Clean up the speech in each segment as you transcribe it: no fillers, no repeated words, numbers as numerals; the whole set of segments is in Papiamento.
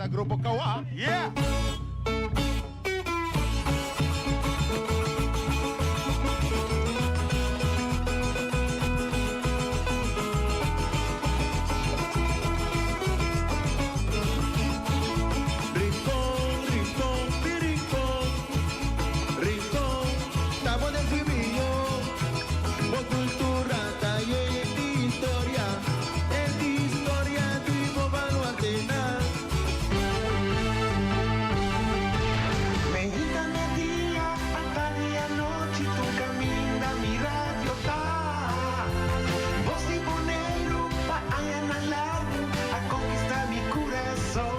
ta Grupo Kawa. Yeah! Rincon, Rincon, mi Rincon. Rincon, ta bo describió. Bo cultura ta yen di historia. E historia di bo baluartenan. Meinta media, atardi anochi, tur caminda mi radio ta. Voz di Boneiru pa añanan largu a conquista mi curason.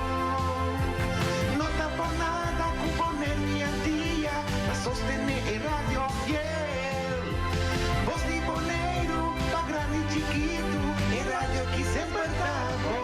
No ta por nada cu Boneiru y Antia ta sostene e radio fiel. Voz di Boneiru pa grandi y chikitu, e radio ki semper ta bon.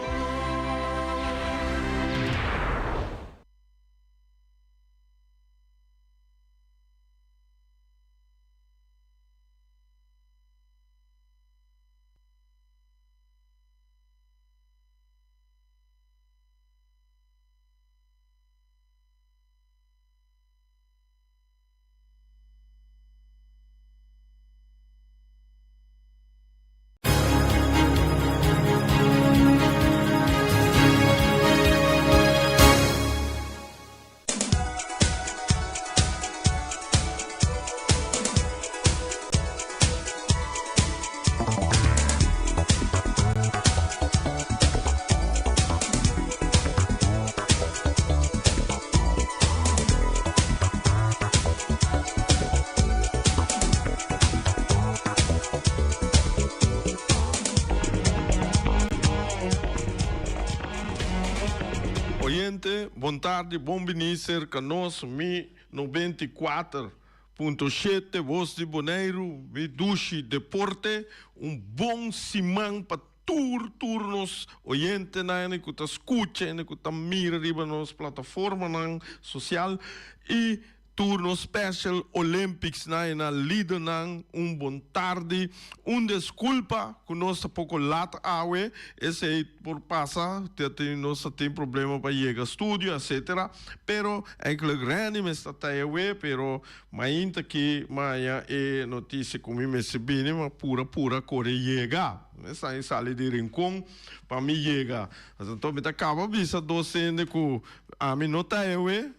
Oyente, bon tardi, bon bini serka nos, mi 94.7 Voz di Boneiru, mi dushi deporte, un bon siman pa tur tur nos oyentenan ku ta skucha i ku ta mira riba nos plataformanan sosial i tur nos Special Olympics nan i nan lidernan un bon tardi. Un deskulpa ku nos ta poko lat awe, esei por pasa, ta tin nos ta tin problema pa yega studio etcetera, pero eigenlijk Renny mester ta awe pero mainta ki maya e notisia ku mi mester bini ma pura pura kore yega. Mi sa sali di Rincon pa mi yega. Anto mi ta kaba bisa dos hende ku ami no ta awe.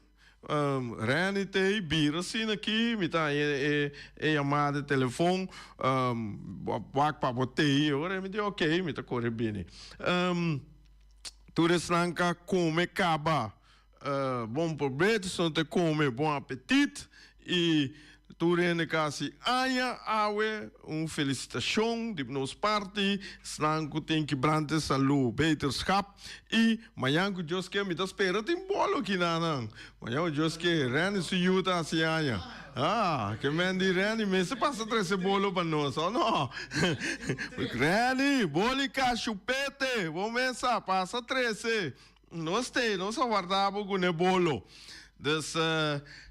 Renny t'ei bira asina aki, mi ta haña e e yamada di telefon, wak pa bo t'ei. Ora mi di ok, mi ta kore bini. Tur esnan ka kome kaba bon probecho, esnan ta kome bon apetit i Tur hende kasi aña awe un felicitacion di nos parti, esnan cu tin kibrante salu, beterschap, y mañan cu Dios ke mi ta spera tin bolo aki na nan, mañan cu Dios ke Renny su yu ta haci aña, ah ke men di Renny mester pasa trece bolo pa nos o no? Renny boli cashupete bo mesa pasa trece. Nos te, nos a warda bo ku ne bolo. Dus,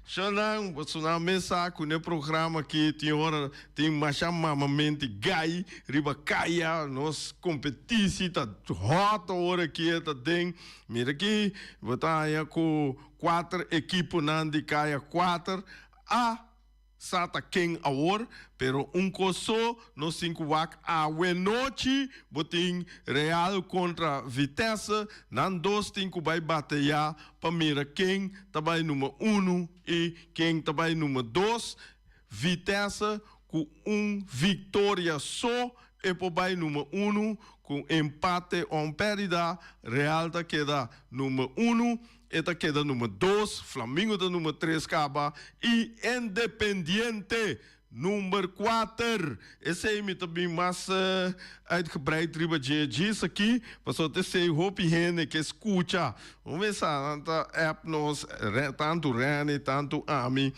shonnan, bosonan mes sa ku ne programa aki tin ora tin masha mamamenti gai riba kaya, nos kompetisi ta hot ora aki e ta den. Mira aki, bo ta haña ku kuater ekiponan di kaya kuater a. Sa ta ken awor, pero un kos so nos tin ku wak awenochi, bo tin Real kontra Vitesse, nan dos tin ku bai bateyá pa mira ken ta bai number unu i ken ta bai number dos, Vitesse ku un viktoria so e por bai number unu, ku empate o un pèrdida Real ta keda number unu. E ta keda number dos, Flamingo ta number tres kaba y Independiente number kuater. Esey mi ta bin mas uitgebreid riba dje djis aki, pasobra ta esey hopi hende ke skucha. Un bes sa nan ta app nos, tantu Renny, tantu ami,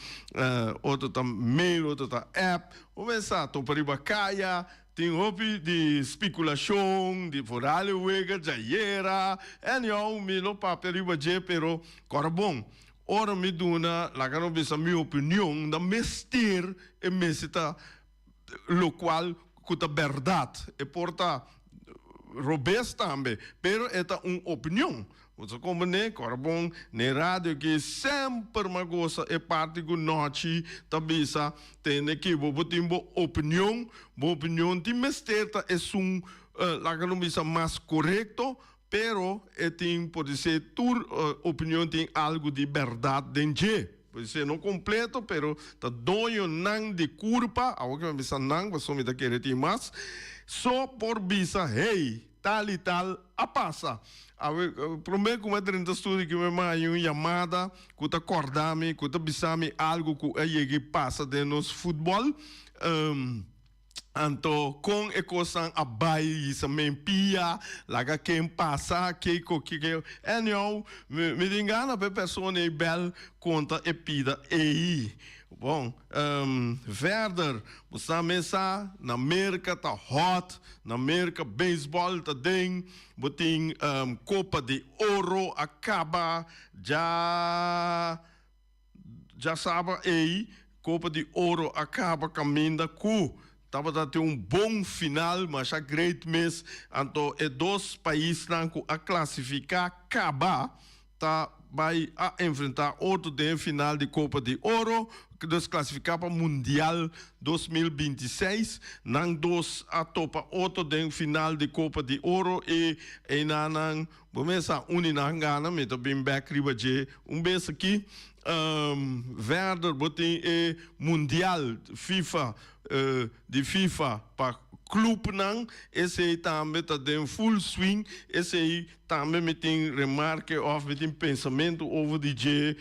otro ta mail, otro ta app. Un bes sa topa riba kaya. Tin hopi di speculashon, di vooral e wega djayera, anyhow mi lo papia riba dje pero kòrda bon, ora mi duna laga no bisa mi opinion na mester e mester ta lokual ku ta bèrdat, e por ta. robes tambe, pero e ta un opinion. Bo ta comprende? Ora bon n'e radio aki semper m'a gosa e parti cu Nochi ta bisa, tende ki bo por tin bo opinion, bo opinion tin mester ta esun, laga nos bisa mas corecto, pero e tin por dise tur opinion tin algo di berdad den dje. Por dise no completo, pero ta doñonan di curpa, awor ki mi a bisa nan pasobra mi ta kere tin mas, so por bisa hey, Tal y tal a pasa. Awe, prome cu mi a drenta studio aki mi a haña un yamada cu ta corda mi, cu ta bisa mi algo cu a yega y pasa den nos futbol. Anto con e cosnan a bay hisa men pia, laga ken pasa, kico, kico. Anyhow, mi tin gana pa e persona ey bel conta e pida ey. Bon, verder, bo sa mes sa, na Merca ta hot, na Merca baseball ta den, bo tin Copa de Oro a caba dja djasabra ey, Copa di Oro a caba caminda cu tabata tin un bon final, masha great mes, anto e dos paisnan cu a clasifica caba ta bai a enfrentá otro den e final di Kopa di Oro, dus klasifiká pa Mundial 2026. Nan dos a topa otro den final di Kopa di Oro i einan nan bo mester a uni nan gana. Mi ta bin bèk riba dje un bes aki. Verder bo tin e Mundial FIFA di FIFA pa klupnan, esei tambe ta den full swing, esei Tambe mi tin remarke of mi tin pensamentu over di dje,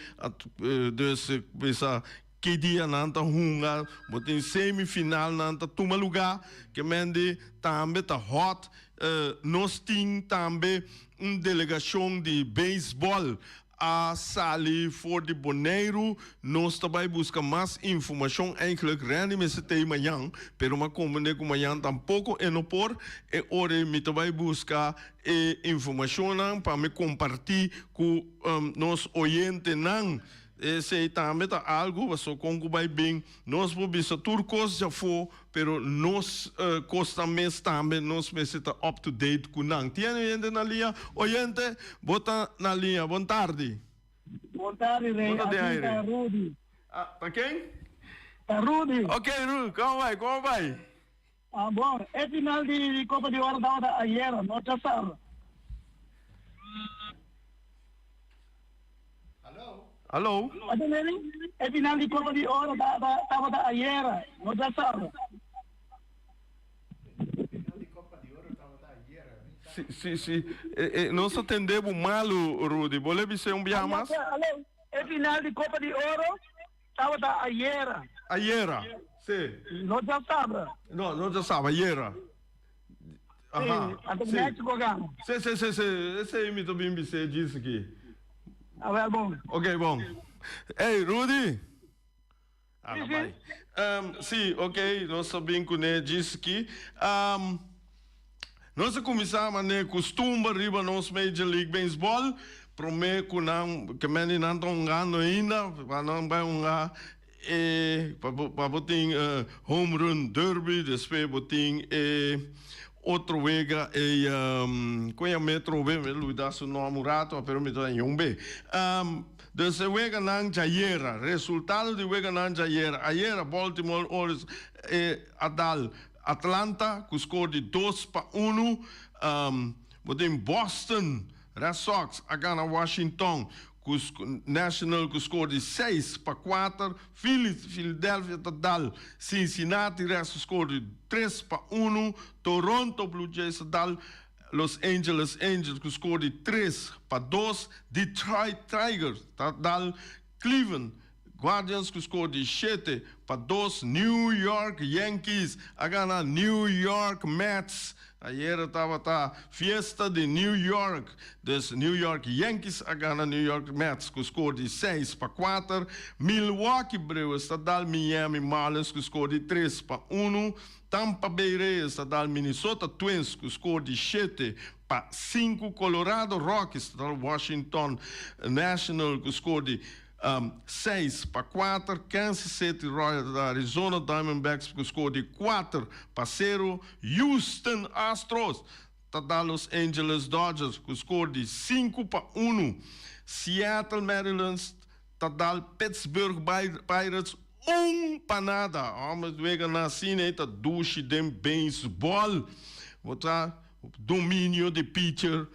dus bisa ki dia nan ta hunga, bo tin semifinal nan ta tuma luga, ke men di tambe ta hot. Nos tin tambe un delegashon di beisbòl a sali for di Boneiru. Nos ta bai buska mas informashon. Eigenlijk Randy mester ta ei mañan, pero m'a komprende ku mañan tampoko e no por. E ora ei mi ta bai buska e informashonnan pa mi kompartí ku nos oyentenan. Esei tambe ta algu pasobra kon ku bai bin nos por bisa tur kos djafó, pero nos kosnan mes tambe nos mester ta up to date ku nan. Tin oyente na liña? Oyente, bo ta na liña. Bon tardi. Bon tardi, Rey. Bo ta den Aki aire. ta Rudy. Ah, ta ken? Ta Rudy. Ok, Rudy, kon bai? Kon bai? Ah, bon, e final di Copa di Oro tabata ayera, no djasabra. Hallo? A tende mi? E final di Copa di Oro tabata ayera, no djasabra. Si, si, si. Nos ta tende bo malu, Rudy. Bo le bis'é un biaha mas? Hallo? E final di Copa di Oro Tabata ayera. Ayera, si. No djasabra. No, no djasabra, ayera. Aha. Si, anto si. Mexico gana. Si, si, si, si. Esei mi ta bin bis'é djis aki. Awel bon. Ok, bon. Ey, Rudy. Ah, Si, na si. bai. Si, ok, nos ta bin kuné djis aki. Nos a kuminsá manera kustumber riba nos Major League Baseball. Promé ku nan, ke men di nan ta hungando ainda, pa nan bai hunga e, pa bo, pa bo tin Home Run Derby, despues bo tin e otro wega, e, kon yama e otro wega? Mi a lubidá su nòm un rato, pero mi ta haña un be. Dus e weganan djayera, resultado di weganan djayera, ayera Baltimore Orioles a dal Atlanta ku skor di 2-1. Bo tin Boston Red Sox a gana Washington ku National ku skor di 6-4. Phillies Philadelphia ta dal Cincinnati Reds ku skor di 3-1. Toronto Blue Jays ta dal Los Angeles Angels ku skor di 3-2. Detroit Tigers ta dal Cleveland Guardians ku skor di 7-2. New York Yankees a gana New York Mets. Ayera tabata fiesta di New York, dus New York Yankees a gana New York Mets ku skor di 6-4. Milwaukee Brewers ta dal Miami Marlins ku skor di 3-1. Tampa Bay Rays ta dal Minnesota Twins ku skor di 7-5. Colorado Rockies ta dal Washington National ku skor di 6-4. Kansas City Royals ta Arizona Diamondbacks ku skor di 4-0. Houston Astros. ta dal Los Angeles Dodgers ku skor di 5-1. Seattle Mariners ta dal Pittsburgh Pirates 1-0. Hòmber wega na asina ei ta dushi den beisbòl. Bo ta dominio di pitcher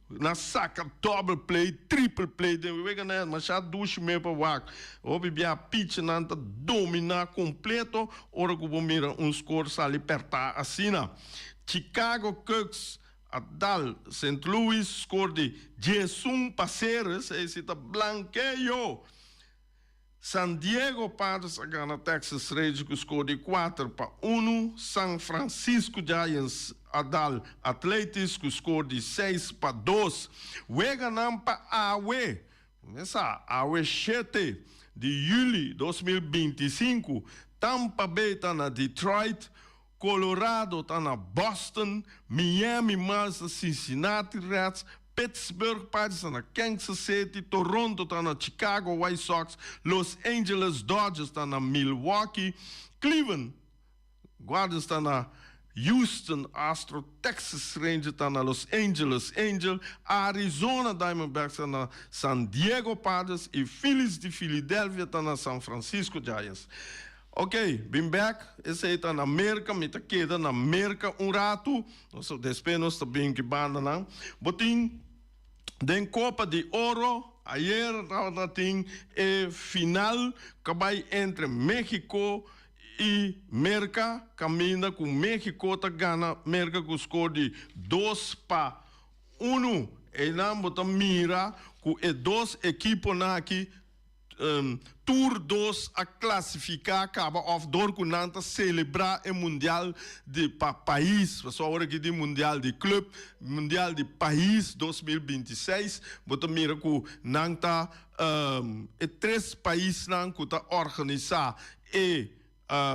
na saka double play, triple play den wega na masha dushi me pa wak. Hopi bia pitchernan ta dominá kompleto ora ku bo mira un skor sali pèrtá asina. Chicago Cubs a dal Sint Louis skor di 11-0, esei si ta blankeo. San Diego Padres a gana Texas Rangers ku skor di 4-1. San Francisco Giants a dal Athletics ku skor di 6-2. Weganan pa awe, kuminsá awe 7 di yüli 2025, Tampa Bay ta na Detroit, Colorado ta na Boston, Miami Marlins na Cincinnati Reds, Pittsburgh Pirates ta na Kansas City, Toronto ta na Chicago White Sox, Los Angeles Dodgers ta na Milwaukee, Cleveland Guardians ta na Houston Astros, Texas Rangers ta na Los Angeles Angels, Arizona Diamondbacks ta na San Diego Padres i Phillies di Philadelphia ta na San Francisco Giants. Ok, bin bek, esei ta na Merka, mi ta keda na Merka un ratu, nos despues nos ta bin ki bandanan. Bo tin den Kopa di Oro, ayer tabata tin e final ku a bai entre Mexico i Merka, kaminda ku Mexico ta gana Merka ku skor di 2-1. Einan bo ta mira ku e dos ekiponan aki Tur dos a klasifiká kaba òf dor ku nan ta selebrá e mundial di pa pais. Pasobra awor aki tin mundial di klup, mundial di pais 2026. Bo ta mira ku nan ta e tres paisnan ku ta organisá e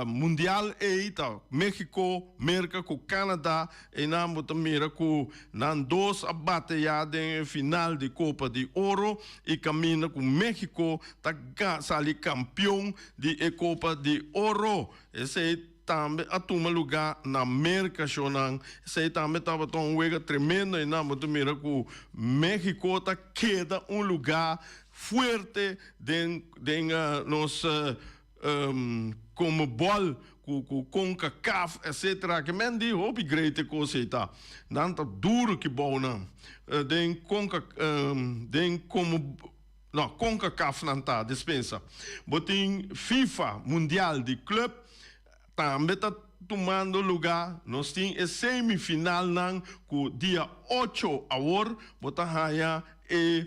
Mundial ei ta Mexico, Merca cu Canada. Einan bo ta mira cu nan dos a bataya den e final di Copa di Oro y caminda cu Mexico ta sali campeon di e Copa di Oro. Esey tambe a tuma luga na Merca shonan. Esey tambe tabata un wega tremendo. Einan bo ta mira cu Mexico ta keda un luga fuerte den nos Conmebol ku ku Concacaf etc. Ke men di hopi great e kos ei ta. Nan ta duro ki bou nan. Den Conca den Conme no Concacaf nan ta despensa. Bo tin FIFA Mundial di Club tambe ta tumando luga. Nos tin e semifinalnan ku dia 8 awor bo ta haña e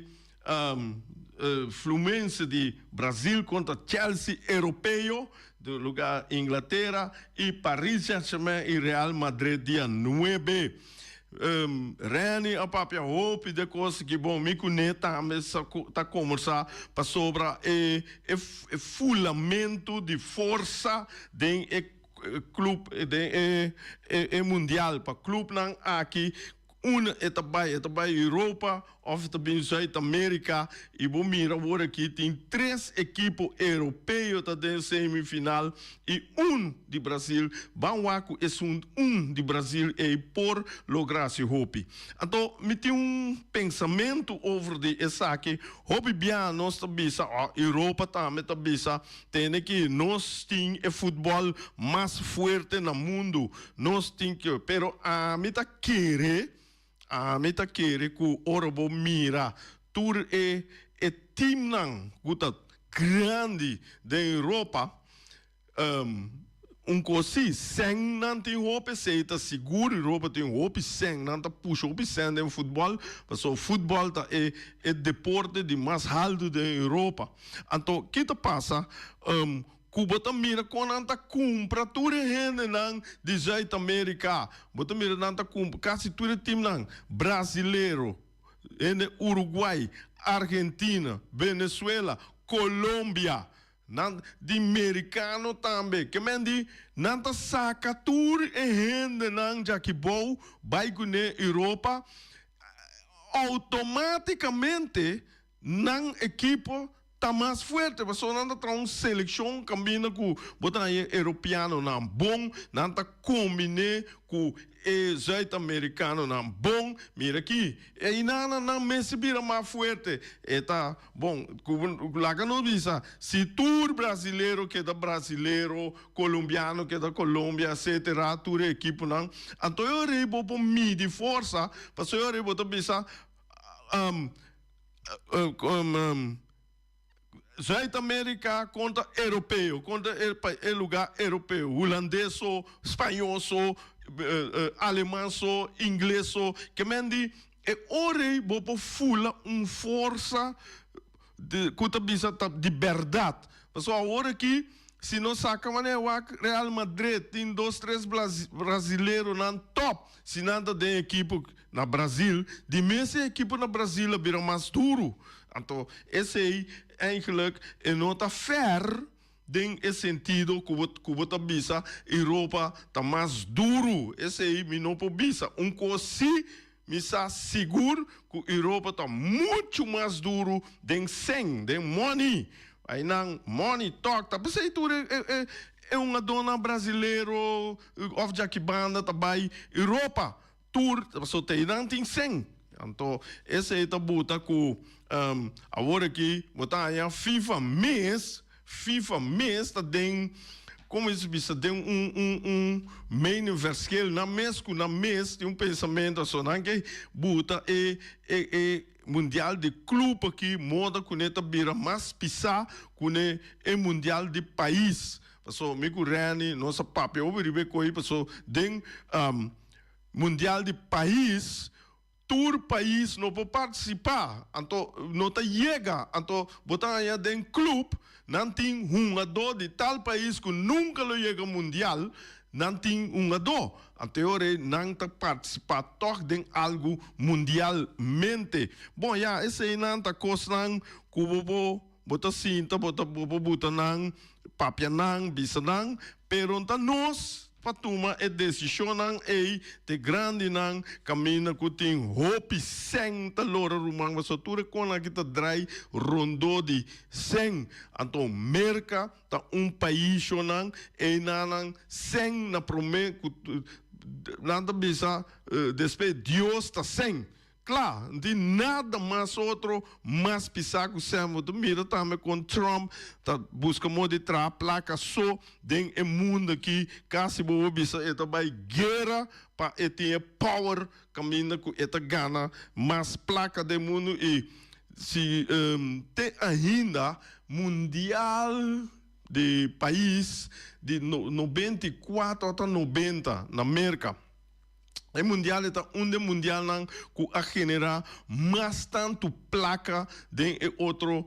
Fluminense di Brasil kontra Chelsea europeo di lugar Inglatera i Paris Saint-Germain i Real Madrid dia 9. Renny a papia hopi de kos ki bon mi kuné tambe ta kombersá pasobra e e fulamentu di forsa den e club den e mundial pa clubnan aki. Unda e ta bai? E ta bai Europa of e ta bin Zuid Amerika? I bo mira awor aki tin tres ekipo europeo ta den semifinal i un di Brasil. Ban wak ku esun un di Brasil ei por logra si hopi. Anto mi tin un pensamentu over di esaki. Hopi bia nos ta bisa, oh, Europa tambe ta bisa, tende ki nos tin e futbol mas fuerte na mundu. Nos tin ke, pero ami ta kere, ami ta kere ku ora bo mira tur e e teamnan ku ta grandi den Europa, un kos si, sèn nan tin hopi, esei ta sigur, Europa tin hopi sèn, nan ta pusha hopi sèn den futbòl, pasobra futbòl ta e e deporte di mas haltu den Europa. Anto, ki ta pasa? Ku bo ta mira kon nan ta kumpra tur e hendenan di Zuid Amerika. Bo ta mira nan ta kumpra kasi tur e timnan brasilero, hende Uruguay, Argentina, Venezuela, Colombia, nan di merikano tambe. Ke men di nan ta saka tur e hendenan djaki bou bai kuné Europa, outomatikamente nan ekipo. ta mas fuerte pasobra nan ta traha un selekshon kaminda ku bo ta haña e europeanonan bon, nan ta kombiné ku e zuidamerikanonan bon. Mira aki, einan nan mester bira mas fuerte. E ta bon ku laga nos bisa si tur brasilero keda brasilero, kolombiano keda Colombia etcetera tur e ekiponan, anto e ora ei bo por midi forsa pasobra e ora ei bo ta bisa Zuid Amerika kontra Europeo, kontra e lugar Europeo, Hulandes so, Spañó so, Aleman so, Ingles so, ke men di e ora ei bo por fula un forsa ku ta bisa ta di bèrdat. Pasobra awor aki si nos saka manera wak Real Madrid tin dos tres brazileronan top, si nan ta den ekipo na Brazil, di mes e ekipo na Brazil a bira mas duru. Anto esei eigenlijk e no ta fair den e sentido ku bo ku bo ta bisa Europa ta mas duru. Esei mi no por bisa. Un kos si mi sa sigur ku Europa ta muchu mas duru den sèn, den money. Ainan money talk ta p'esei tur e e e hungadónan brazilero òf djakibanda ta bai Europa. Tur pasobra te nan tin sen. Anto esei ta buta ku awor aki bo ta haña FIFA mes, FIFA mes ta den komo e bisa den un un un mening verschil nan mes ku nan mes tin un pensamentu aso nan ke buta e e e mundial di club aki moda kuné ta bira mas pisá kuné e mundial di pais. Pasobra mi ku Renny nos a papia hopi riba e ko'i pasobra den Mundial di pais, tur pais no por participa, anto no ta yega, anto bo ta haña den club nan tin hungadó di tal pais cu nunca lo yega mundial, nan tin hungadó, anto e ora ei nan ta participa tog den algo mundialmente. Bon ya, eseinan ta cosnan cu bo por bo ta sinta, bo ta bo por buta nan, papia nan, bisa nan, pero ta nos pa tuma e desishonnan ei te grandinan kaminda ku tin hopi sèn ta lora ruman pasobra tur e konan aki ta drai rondó di sèn. Anto Merka ta un paishonan einanan sèn na promé ku nan ta bisa despues Dios ta sèn. Kla, no tin nada mas otro mas pisá ku sèn. Bo ta mira tambe kon Trump ta buska moda di traha plaka so den e mundu aki. Kasi bo por bisa e ta bai guera pa e tin e power kaminda ku e ta gana mas plaka den mundu. I si te ainda mundial di pais di 94 ota 90 na Merka. E mundial e ta un den mundialnan ku a generá mas tantu plaka den e otro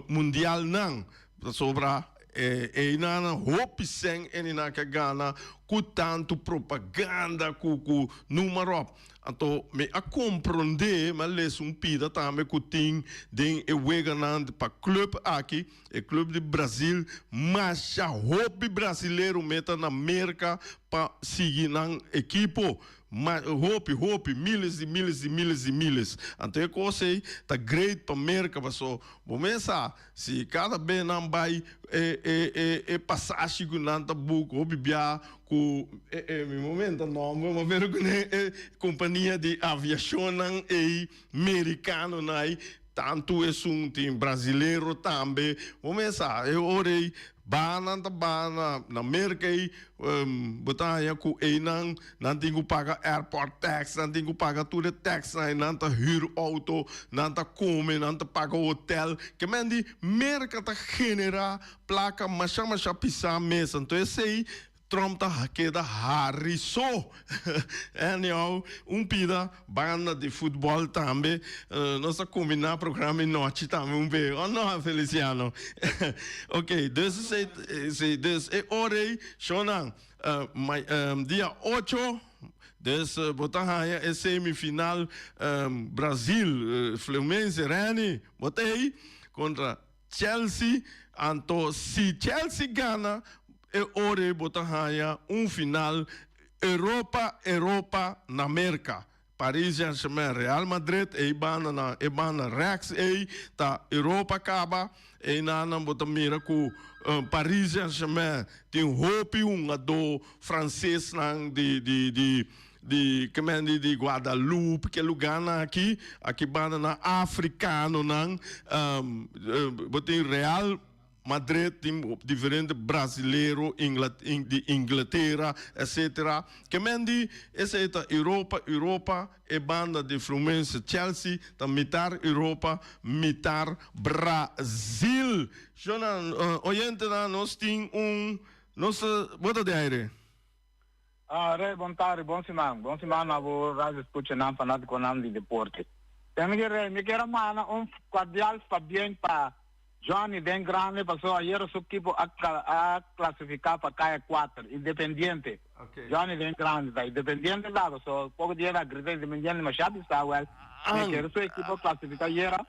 mundialnan. Pasobra einan hopi sèn eninan ke gana ku tantu propaganda ku ku numa ròp. Anto mi a komprondé, mi a lesa un pida tambe ku tin den e weganan pa klup aki. E club di Brazil masha hopi brasilero meta na Merca pa sigui nan ekipo. Ma hopi hopi miles di miles di miles di miles. Anto e cos ey ta great pa Merca paso bo mes sa si cada be nan bay e e e e pasashi cu nan ta book hopi bia cu e e mi momento nomber ma pero cu e compania di aviacionnan ey mericanonan ey Tantu esun tin brasilero tambe. Bo mesa e ora ei ba nan ta ba na na Merca ei bo ta haña ku einan nan tin ku paga airport tax, nan tin ku paga tur e taxnan ei, nan ta hür outo, nan ta kome, nan ta paga hotel. Ke men di Merca ta generá plaka masha masha pisá mes. Anto esei Trump ta keda hari so. Anyhow, un pida banda di futbol tambe. Nos ta combina programa e nochi tambe un be. O no, Feliciano? Ok, dus esey, si, dus e ora ey, shownan, dia ocho, dus bo ta haya e semifinal Brazil, Fluminense, Renny, bo ta ey contra Chelsea, anto si Chelsea gana e ora bo ta haña un final Europa Europa na Merca. Paris Saint-Germain, Real Madrid, ei banda na e banda rechts ei ta Europa kaba. Einan bo ta mira ku Paris Saint-Germain tin hopi hungadó fransesnan di di di di ke men di di Guadalupe ke lugánan aki, aki banda nan afrikanonan. Bo tin Real Madrid tin diferente brasilero di Inglatera etcetera. Ke men di esei ta Europa, Europa e banda di Fluminense Chelsea ta mitar Europa mitar Brazil. Shonnan oyentenan nos tin un nos ta bo ta den aire. Rey bon tardi bon siman bon siman na bo radio scuchanan fanaticonan di deporte. Teme ki Rey mi kier a manda un cordial pabien pa Johnny den grande paso ayera su equipo a a clasifica pa caya cuater Independiente Johnny den grande ta Independiente ta paso poco dia ta grita Independiente ma sha bisa wel mi kere su equipo clasifica ayera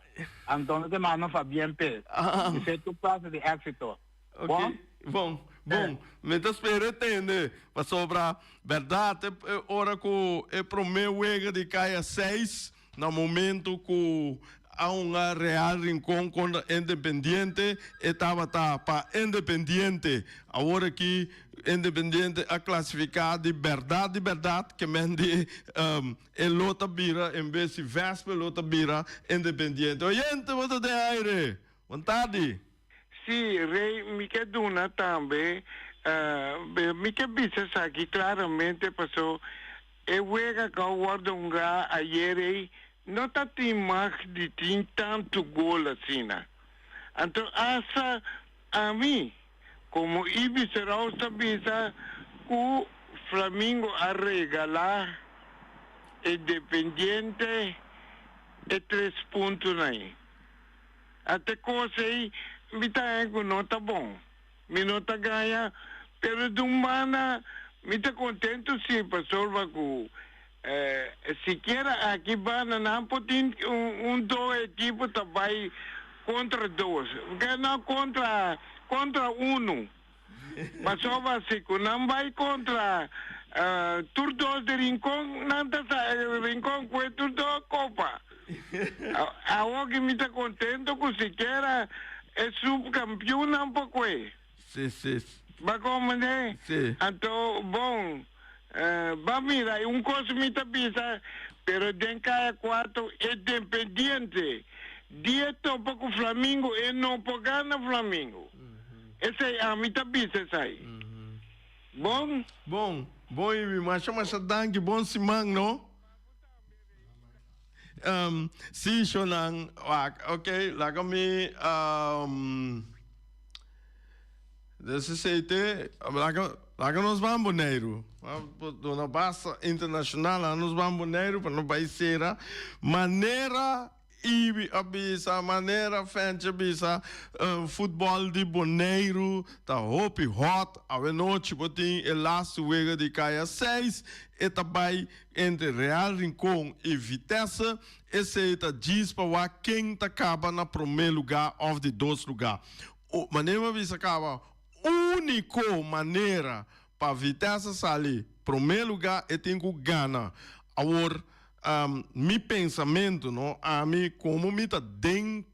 anto mi ta manda un fabien p'e mi se tur clase di exito bon. Bon bon mi ta spera e tende pasobra berdad e ora cu e prome wega di caya seis Na momento cu a hunga Real Rincon contra Independiente e tabata pa Independiente. Awor aki Independiente a clasifica di berdad di berdad ke men di e lo ta bira en bes di Vesper lo ta bira Independiente. Oyente bo ta den aire! Bon tardi! Sí, Rey, mi ke duna tambe, mi ke bisa esaki claramente paso E wega ku a wòrdu hungá ayer ei no ta tin mag di tin tantu gol asina. Anto asta ami komo Ibis Rouse ta bisa ku Flamingo a regalá Independiente e tres puntonan ei. Ata e kos ei mi ta haña ku no ta bon. Mi no ta gaña, pero di un banda mi ta contento si pasobra cu sikiera aki banda nan por tin un dos ekipo ta bay contra dos, no contra contra uno, pasobra si cu nan bay contra tur dos di Rincon nan ta sa Rincon cue tur dos copa. Awor ki mi ta contento cu sikiera e subcampeonnan por cue. Sí, sí. Ba comprende? Sí. Anto, bon, ba mira, un cos mi ta bisa, pero den caya cuarto e Independiente di e topa cu Flamingo e no por gana Flamingo. Esey ami ta bisa esey. Bon? Bon, bon Ivy, masha masha danki, bon siman no. Um, sí, Shonan. Wak, ok, laga mi um, dese seite, laga, laga nos ban Boneiru. Dona basta internacional, laga nos ban Boneiru pa no bai sera. Manera Ibi a bisa, manera Fenchi a bisa, futbòl di Boneiru ta hopi hòt. Awenochi bo tin e lastu wega di kaya seis. E ta bai entre Real Rincon i Vitesse. Esei ta djis pa wak ken ta kaba na promé lugá òf di dos lugá. Manera mi a bisa kaba, úniko manera pa Vitesse sali promé lugá e tin ku gana. Awor Mi pensamentu no, ami komo mi ta den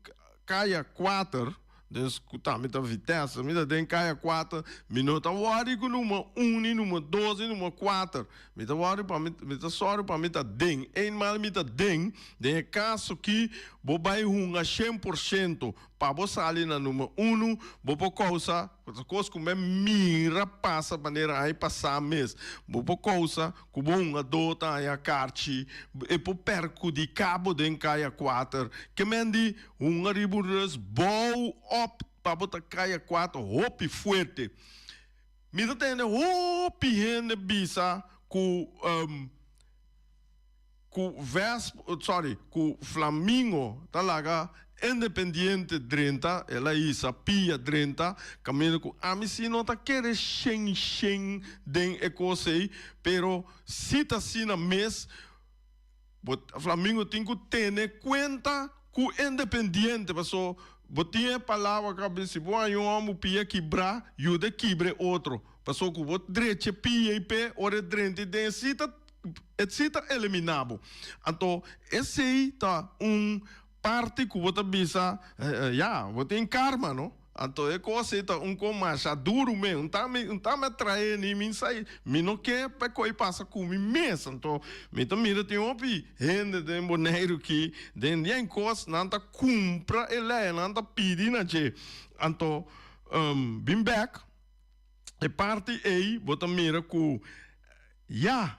kaya kuater, dus ku ta mi ta Vitesse, mi ta den kaya kuater, mi no ta wòri ku number un ni number dos ni number kuater. Mi ta wòri pa mi, mi ta sòru pa mi ta den. Eenmaal mi ta den, den e kaso ki bo bai hunga shen por shento pa bo sali na number unu, bo por kousa kos ku mi a mira pasa manera aña pasá mes. Bo por kousa Ku bo hungadó ta haña karchi, e por perhudiká bo den kaya kuater. Ke men di hunga riba un rus bou op pa bo ta kaya kuater hopi fuerte. Mi ta tende hopi hende bisa ku ku Vesp, sorry, ku Flamingo ta laga Independiente drenta, el a hisa pia drenta, kaminda ku ami si no ta kere shen shen den e kos ei, pero si ta asina mes, bo Flamingo tin ku tene kuenta ku Independiente, paso bo tin e palabra ku a bisa si bo haña un hòmber pia kibrá, yuda kibra e otro, paso ku bo drecha e pia ei p'e ora e drenta ei den si ta. E si ta eliminá bo. Anto esei ta un parti ku bo ta bisa, ya, bo tin karma, no? Anto e kos ei ta un kon masha duru men. Un ta mi, un ta mi a trae ni mi sa, mi no ke pa e kos ei pasa ku mi mes. Anto mi ta mira tin hopi hende den Boneiru ki den yen kos nan ta kumpra e lei, nan ta pidi na dje. Anto bin bek. E parti ei bo ta mira ku ya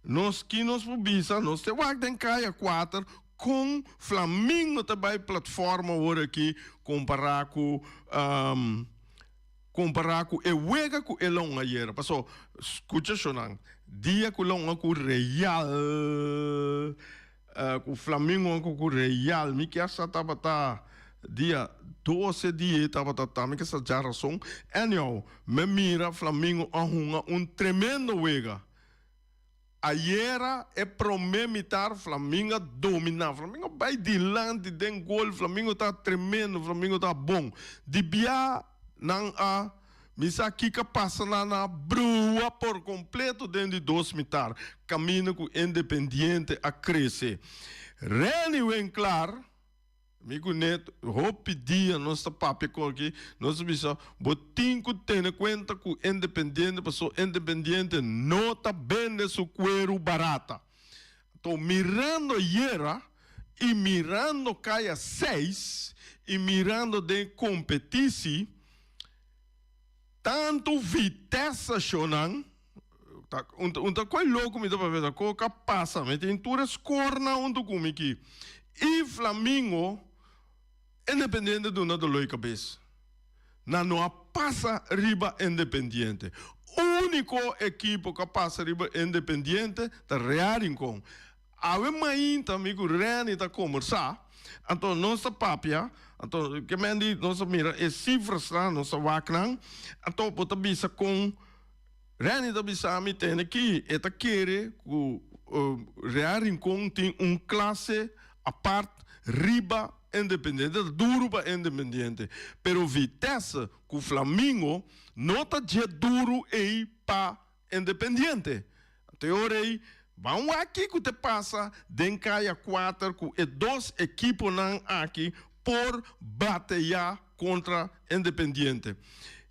nos ki nos por bisa nos te wak den kaya kuater kon Flamingo ta bai platform awor aki kompará ku kompará ku e wega ku e longa ayera paso skucha shonan dia ku longa ku Real Ku Flamingo ku Real mi kier sa tabata dia 12 dia e tabata ta mi kier sa djarason anyhow mi a mira Flamingo a hunga un tremendo wega ayera e prome mitar Flamingo a domina Flamingo a bai dilanti den gol Flamingo ta tremendo Flamingo ta bon di bia nan a Mi sa kiko a pasa na na brua por kompleto den di dos mitar kaminda ku Independiente a krese. Renny Winklaar, mi ku net hopi dia nos ta papia kon aki, nos ta bisa bo tin ku tene kuenta ku Independiente paso Independiente no ta bende su kueru barata. Anto mirando ayera i mirando kaya seis i mirando den kompetisi, Tantu Vitesse shownan ta un ta koi loko mi ta papia ta ko ka pasa mi tin tur e score-nan huntu ku mi aki i Flamingo Independiente duna dolor di kabes nan no a pasa riba Independiente uniko ekipo ku a pasa riba Independiente ta Real Rincon Awe mainta mi ku Renny ta kombersá, anto nos ta papia, anto ke men di nos ta mira e sifrasnan, nos ta wak nan, anto bo ta bisa kon Renny ta bisa mi tene ki e ta kere ku Real Rincon tin un klase apart riba Independiente, ta duru pa Independiente, pero Vitesse ku Flamingo no ta dje duru ei pa Independiente. Te ora ei, ban wak kiko te pasa den kaya kuater ku e dos ekiponan aki por bateya kontra Independiente.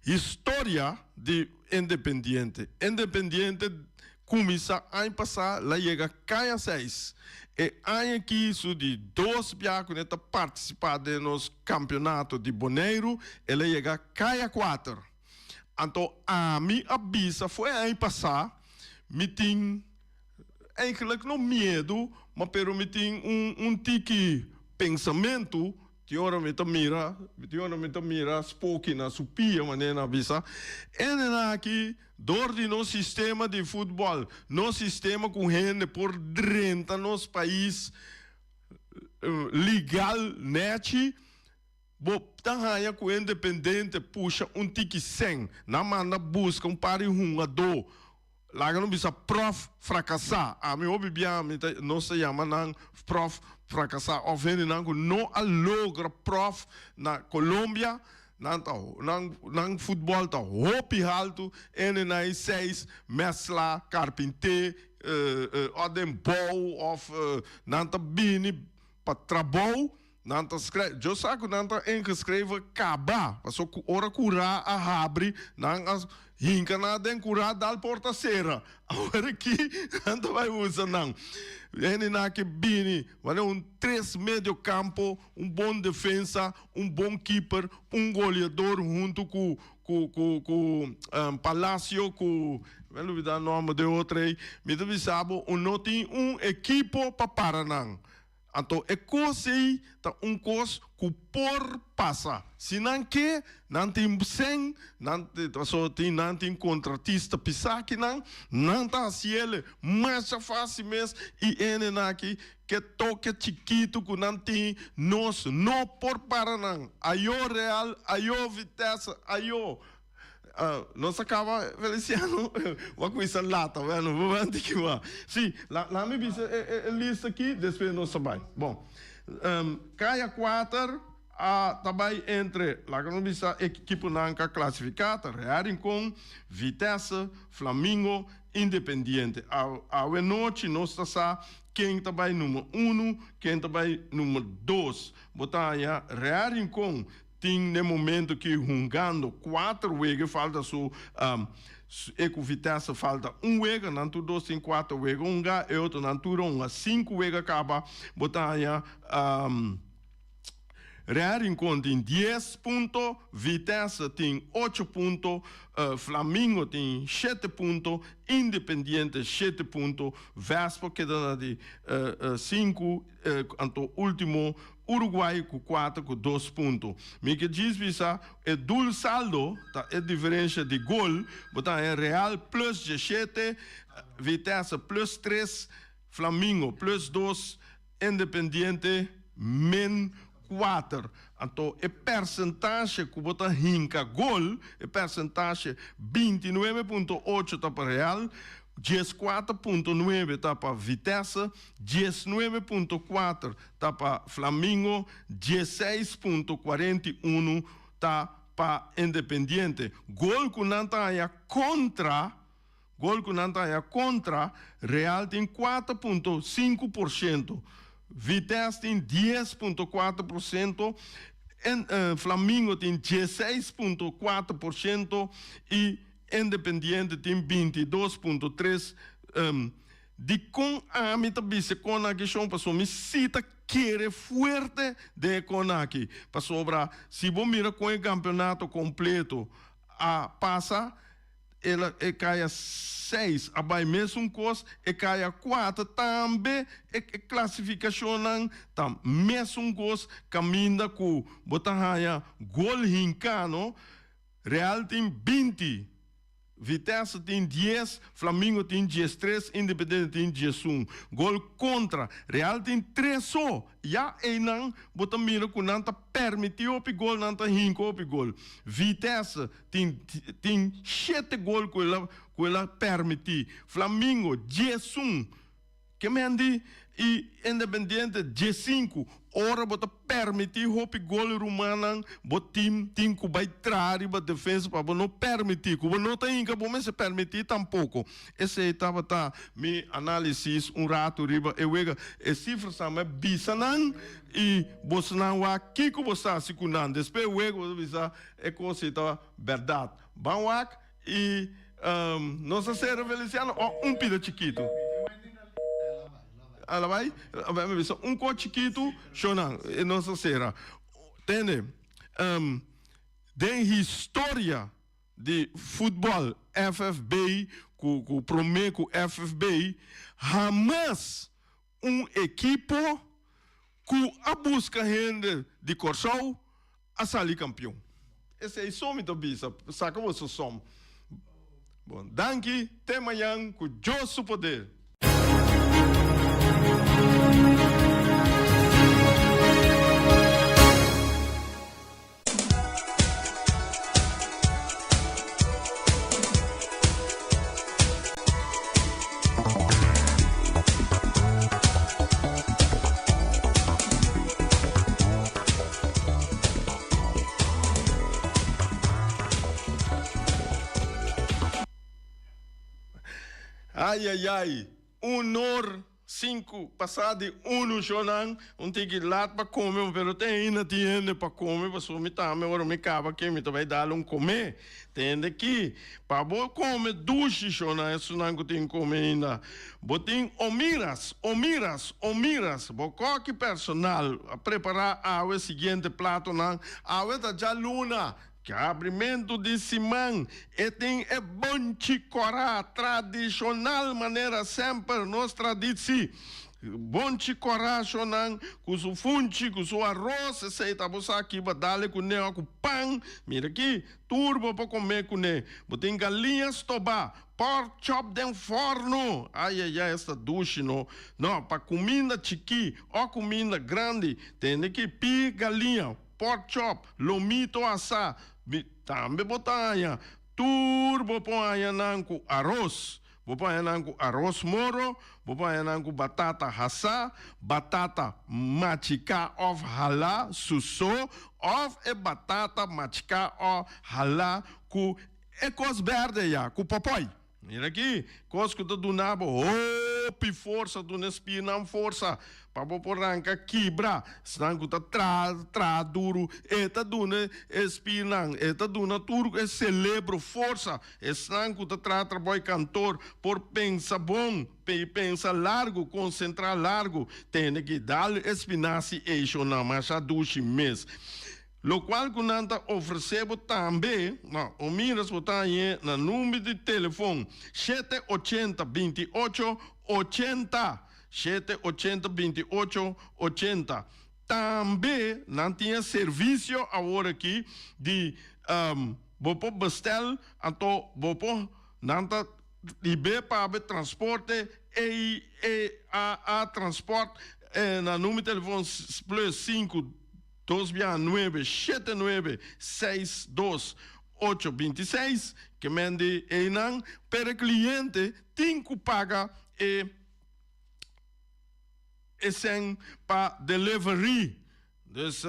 Historia di Independiente. Independiente kuminsá aña pasá la yega kaya seis. E aña aki su di dos bia ku ne ta partisipá den nos kampionato di Boneiru, el a yega kaya kuater. Anto ami a bisa foe aña pasá mi tin eigenlijk no miedu ma pero mi tin un un tiki pensamentu tin ora mi ta mira tin ora mi ta mira spoki na su pia manera nan a bisa ene aki dor di nos sistema di futbòl nos sistema ku hende por drenta nos pais legal nechi. Bo ta haña ku Independente pusha un tiki sèn, nan manda buska un par di hungadó. Laga no bisa pròf frakasá. Ami hopi bia mi ta nos ta yama nan pròf frakasá òf hendenan ku no a logra pròf na Colombia. Nan ta nan nan futbòl ta hopi haltu, hendenan ei seis mèsla, karpinté, òf den bou òf nan ta bini pa trabou. Nan ta skri, yo sa ku nan ta ingeschreven kaba, paso ku ora kurá a habri, nan a hinka nan aden kurá dal porta sera. Awor aki nan ta bai usa nan. Hendenan ke bini, wanneer un tres medio kampo, un bon defensa, un bon keeper, un goleador huntu ku ku ku ku Palacio ku mi a lubida nomber de otro ei, mi ta bisa bo un no tin un ekipo pa para nan. Anto e kos ei ta un kos ku por pasa. Si nan ke, nan tin sèn, nan pasobra tin nan tin kontratista pisá kinan, nan ta hasiel masha fásil mes i hendenan aki ke toke chikitu ku nan tin nos no por para nan. Ayo Real, ayo Vitesse, ayo. Nos a caba Feliciano bo a cuminsa lata bueno bo ban tiki wak si la mi bisa e lista aki despues nos ta bay bon caya cuater a ta bay entre laga nos bisa ekiponan cu a clasifica ta Real Rincon, Vitesse, Flamingo. Independiente. Awe nochi nos ta sa ken ta bai number unu, ken ta bai number dos. Bo ta haña Real Rincon tin n'e momento ki hungando kuater wega, falta su e ku Vitesse falta un wega, nan tur dos tin kuater wega hunga, e otronan tur a hunga sinku wega kaba. Bo ta haña. Real Rincon tin dies punto, Vitesse tin ocho punto, Flamingo tin shete punto, Independiente shete punto, Vespo keda na di sinku, anto ultimo Uruguay ku kuater ku dos punto. Mi ke djis bisa e dul saldo ta e diferensha di gol, bo ta haña Real plus djeshete, Vitesse plus tres, Flamingo plus dos, Independiente min kuater. Anto e persentashe ku bo ta hinka gol, e persentashe bintinuebe punto ocho ta pa Real, dieskuater punto nuebe ta pa Vitesse, diesnuebe punto kuater ta pa Flamingo, diesseis punto kuarenta i unu ta pa Independiente. Gol ku nan ta haña kontra. Gol ku nan ta haña kontra Real tin kuater punto sinku por shento, Vitesse tin dies punto kuater por shento, Flamingo tin dieseis punto kuater por shento i Independiente tin bintidos punto tres. Dikon ami ta bisa e kon aki shon? Pasobra mi si ta kere fuerte den e kon aki. Pasobra si bo mira kon e kampeonato kompleto a pasa, El a e kaya seis a bai mesun kos, e kaya kuater tambe e klasifikashonnan ta mesun kos kaminda ku bo ta haña gol hinká no. Real tin binti, Vitesse tin dies, Flamingo tin diestres, Independiente tin diesun. Gol kontra, Real tin tres so. Ya einan bo ta mira ku nan ta permití hopi gol, nan ta hinka hopi gol. Vitesse tin tin shete gol ku el a ku el a permití. Flamingo 11, ke men di i Independiente 15. Ora bo ta permití hopi gol rumannan bo tim tin ku bai traha riba defensa pa bo no permití. Ku bo no ta hinka bo mester permití tampoko. Esei tabata mi análisis un ratu riba e wega. E sifrasnan mi a bisa nan i bosonan wak kiko bo sa hasi ku nan. Despues e wega bo ta bisa E kos ei ta bèrdat. Ban wak i nos a sera Feliciano o un pida chikitu. Ala bai, mi bisa un kos chikitu, shownan, nos a sera. Tende, den historia di futbòl FFB ku promé ku FFB, hamas un ekipo ku a buska hende di Kòrsou a sali kampion. Esei so mi ta bisa, saka boso som. Bon, danki, te mañan ku Dios su poder. Ayayay, unor sinku pasá di unu shownan, un tiki lat pa kome, pero te ainda tin hende pa kome, pasobra mi tambe ora mi kaba aki mi ta bai dal un kome. Tende ki, pa bo kome dushi shownan, esunnan ku tin kome ainda. Bo tin Omiras, Omiras, Omiras, bo koki personal a prepará awe siguiente platonan, Awe ta djaluna, ke abrimentu di siman, e tin e bonchi kòrá tradishonal manera semper nos tradisi. Bonchi kòrá shonnan ku su funchi, ku su aros, esei ta bo sa kiba dale kuné òf ku pan. Mira aki, tur bo por kome kuné. Bo tin galiña stobá, Pork chop den forno! Ay ay ay esta dushi no. No, pa cuminda chikí o cuminda grandi tende ki pi galiña, pork chop, lomito asá, mi tambe bo ta haña. Tur bo por haña nan cu aros. Bo por haña nan cu aros moro, bo por haña nan cu batata hasá, batata machiká of halá su so, of e batata machiká o halá cu E kos berde ya ku popoi. Mira aki, kos ku ta duna bo hopi forsa, duna e spiernan forsa pa bo por ranka kibra. Esnan ku ta traha, traha duru, e ta duna e spiernan, e ta duna tur e selebro forsa. Esnan ku ta traha trabou e kantor por pensa bon, pensa largu, konsentrá largu. Tende ki dal e spinasi eishonan masha dushi mes. Lokual ku nan ta ofresé bo tambe, no, o mira si bo ta hañ'é na number di telefon shete ochenta binti ocho ochenta, shete ochenta binti ocho ochenta. Tambe nan tin e servisio awor aki di bo por bestel anto bo por nan ta hib'é pa bo transporte e e a a transport na number di telefon plus sinku. Dos bia nuebe shete nuebe seis dos ocho binti seis ke men di einan pero e kliente tin ku paga e e sèn pa delivery dus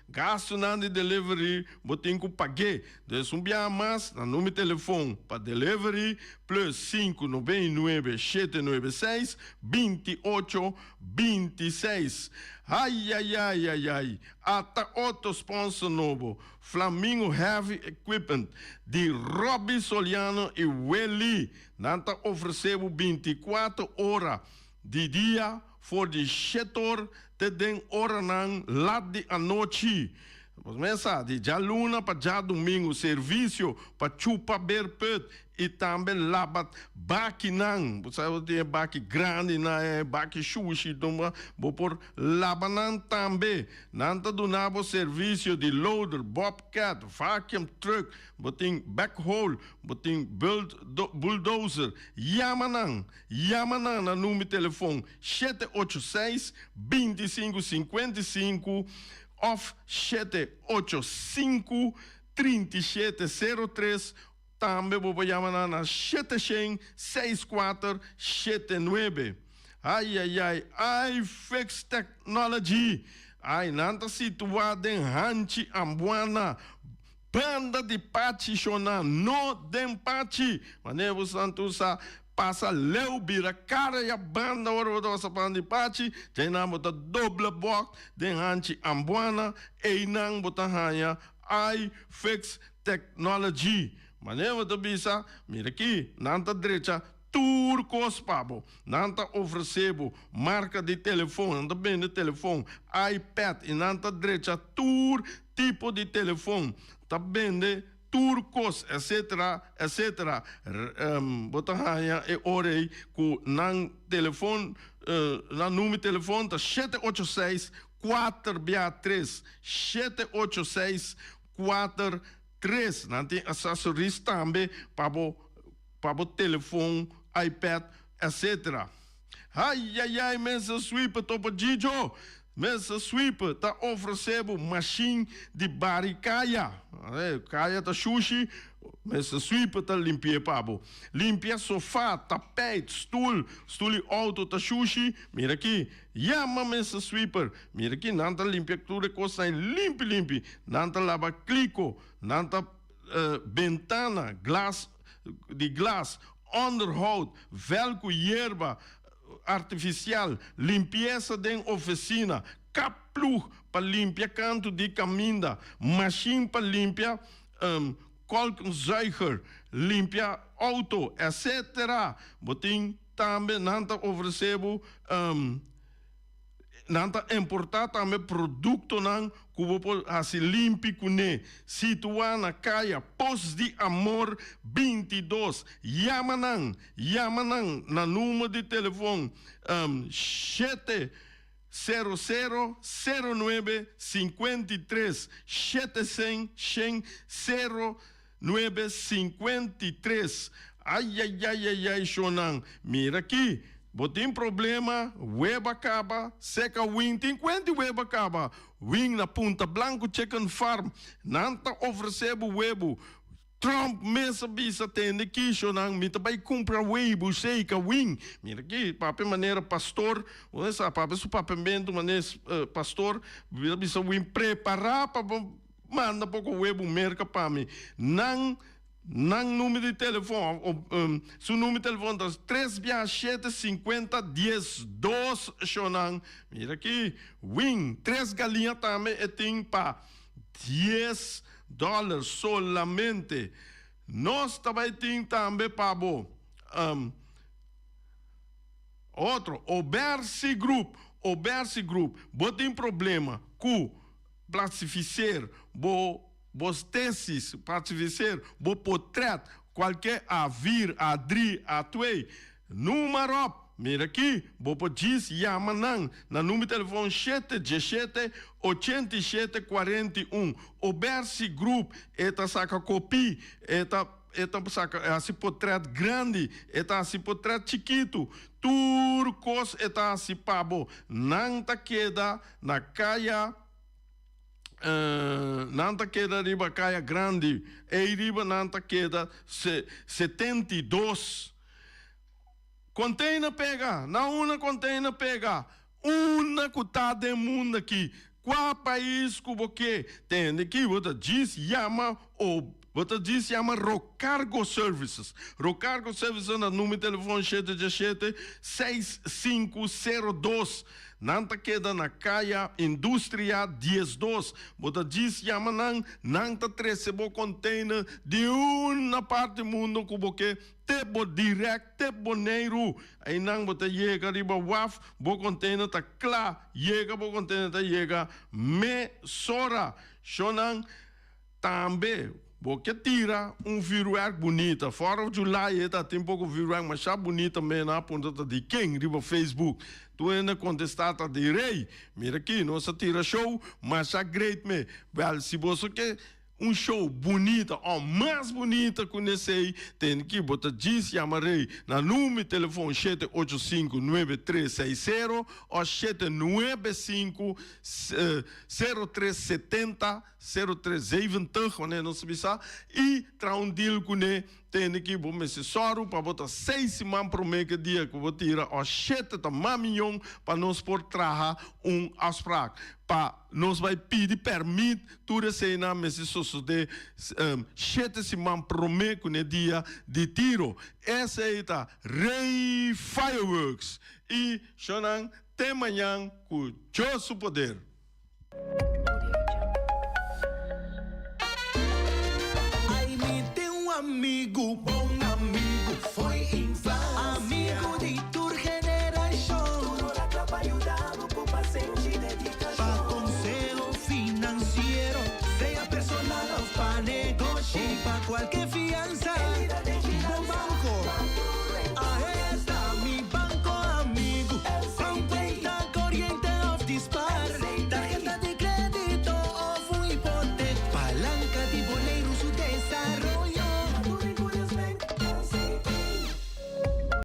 gastunan di delivery bo tin ku pag'é dus un bia mas na number telefon pa delivery plus sinku nobenta i nuebe shete nuebe seis binti ocho 26. Ayayayayay, ata otro sponsor nobo, Flamingo Heavy Equipment di Robby Soliano y Willy. Nan ta ofrece bo 24 ora di dia for di shete or te den oranan lat di anochi. Bo mesa di djaluna pa djadumingu servicio pa chupa beerput y tambe laba bakinan. Bo sa bo tin e baki grandi nan, e baki shushi, bo por laba nan tambe. Nan ta duna bo servicio di loader, bobcat, vacuum truck, bo tin backhoe, bo tin bulldozer. Yama nan, yama nan na number telefon shete ocho seis, binti sinku, sinkuenta i sinku of shete ocho sinku, trinta i shete, sero tres. Tambe bo por yama nan na shete shen seis kuater shete nuebe. Ai ai ai iFix Technology ai nan ta situá den Hanchi Ambuana banda di Pachi Shona no den Pachi manera bo san tur sa pasa leu bira kara ya banda ora bo ta pasa banda di Pachi djei nan bo ta dobla bòk den Hanchi Ambuana einan bo ta haña iFix Technology. Manera bo ta bisa, mira aki, nan ta drecha tur kos pa bo. Nan ta ofresé bo marka di telefon, nan ta bende telefon, iPad i nan ta drecha tur tipo di telefon. Ta bende tur kos, etcetera, etcetera. Bo ta haña e ora ei ku nan telefon, nan number di telefon ta shete ocho seis kuater bia tres, shete ocho seis Kuater, tres. Nan tin accessories tambe pa bo pa bo telefon, iPad, etc. Hayayay Mester Sweeper Topo Jijo! Mester Sweeper ta ofrece bo machine di bari kaya. Kaya ta shushi, Mester Sweeper ta limpi'e pa bo. Limpia sofa, tapijt, stoel, stoel di auto ta shushi, mira aki. Yama Mester Sweeper. Mira ki nan ta limpia tur e kosnan ei limpi limpi. Nan ta laba kliko, nan ta bentana, glas di glas, onderhoud, vel ku yerba artifisial, limpiesa den ofisina, kap plug pa limpia kantu di kaminda, mashin pa limpia kolkzuiger, limpia outo, etcetera. Bo tin Tambe nan ta ofresé bo, nan ta importá tambe produktonan ku bo por hasi limpi kuné. Situá na Kaya Pos di Amor 22. Yama nan, yama nan na number di telefon shete sero sero sero nuebe sinkuenta i tres, shete sen shen sero Nuebe sinkuenta i tres. Ayayayayay shonnan, mira aki, bo tin problema, weba kaba, seka win tin kuenti weba kaba, win na Punta Blanco Chicken Farm, nan ta ofresé bo webu. Trump mes a bisa tende ki shonnan, mi ta bai kumpra webu seka win. Mira aki, papia manera pastor, bo sa papia su papiamentu manera pastor, a bisa win prepara pa bo. Manda poko webu merka pa mi. Nan Nan numero di telefon, su numero di telefon ta tres bia shete sinkuenta dies dos shonan. Mira aki, wing, tres galiña tambe e tin pa dies dòler solamente. Nos ta bai tin tambe pa bo otro, Obersi Group, Obersi Group, bo tin problema ku plastifiseer bo. Bo tesis, plastifiseer bo potret, kualke A vier, A drie, A twee, noem maar op. Mira aki, bo por djis yama nan na number di telefon shete diesshete, ochenta i shete, 41. Obersi Group e ta saka kopi, e ta saka hasi potret grandi, e ta hasi potret chikitu, tur kos e ta hasi pa bo. Nan ta keda na kaya. Nan ta keda riba Kaya Grandi. Ei riba nan ta keda 72. Container pega, na una container pega. Unda ku ta den mundu aki. Kua pais ku bo ke? Tende ki bo ta djis yama o bo ta djis yama Rocargo Services. Rocargo Services na numero di telefon 717 6502. Nan ta keda na Kaya Industria 12. Bo ta djis yama nan, nan ta trese bo container di una parti mundo ku bo ke te bo direct te Boneiru. Einan bo ta yega riba waf, bo container ta kla. Yega bo container ta yega mesora. Shonan tambe bo ke tira un vuurwerk bunita. 4 of July ta tin poko vuurwerk masha bunita me na apunta ta di ken riba Facebook. Tur hende kontestá ta di Rei. Mira aki, nos a tira show masha great me. Wel, si boso ke un show bunita o mas bunita ku nesei, ten ki bo ta djis yama Rei na numero di telefon 785 9360 o 795 0370, 0370, wanneer nos bisa, i traha un deal kuné. Tende ki bo mester sòru pa bo ta 6 siman promé ku e dia ku bo tira o shete ta mas miyon pa nos por traha un afspraak. Pa nos bai pidi pèrmit tur eseinan mester sosodé 7 siman promé ku e dia di tiro. Esei ta Rei Fireworks. I shonan te mañan ku Dios su poder.